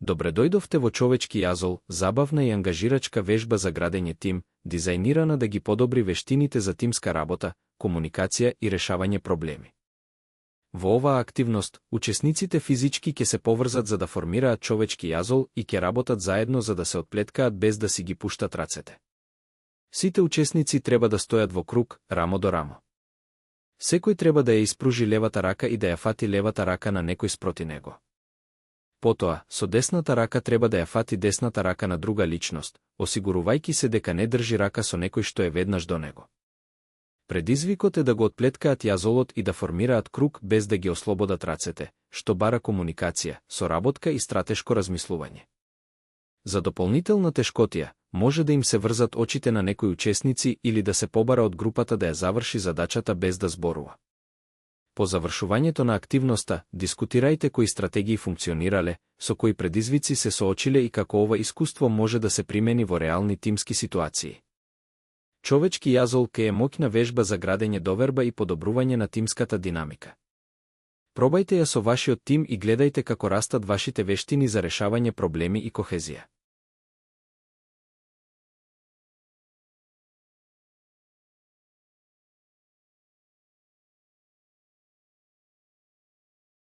Добре дојдовте во човечки јазол, забавна и ангажирачка вежба за градење тим, дизајнирана да ги подобри вештините за тимска работа, комуникација и решавање проблеми. Во оваа активност, учесниците физички ќе се поврзат за да формираат човечки јазол и ќе работат заедно за да се отплеткаат без да си ги пуштат рацете. Сите учесници треба да стојат во круг, рамо до рамо. Секој треба да ја испружи левата рака и да ја фати левата рака на некој спроти него. Потоа, со десната рака треба да ја фати десната рака на друга личност, осигурувајќи се дека не држи рака со некој што е веднаш до него. Предизвикот е да го отплеткаат јазолот и да формираат круг без да ги ослободат рацете, што бара комуникација, соработка и стратешко размислување. За дополнителна тешкотија, може да им се врзат очите на некои учесници или да се побара од групата да ја заврши задачата без да зборува. По завршувањето на активноста, дискутирајте кои стратегии функционирале, со кои предизвици се соочиле и како ова искуство може да се примени во реални тимски ситуации. Човечки јазол е моќна вежба за градење доверба и подобрување на тимската динамика. Пробајте ја со вашиот тим и гледајте како растат вашите вештини за решавање проблеми и кохезија.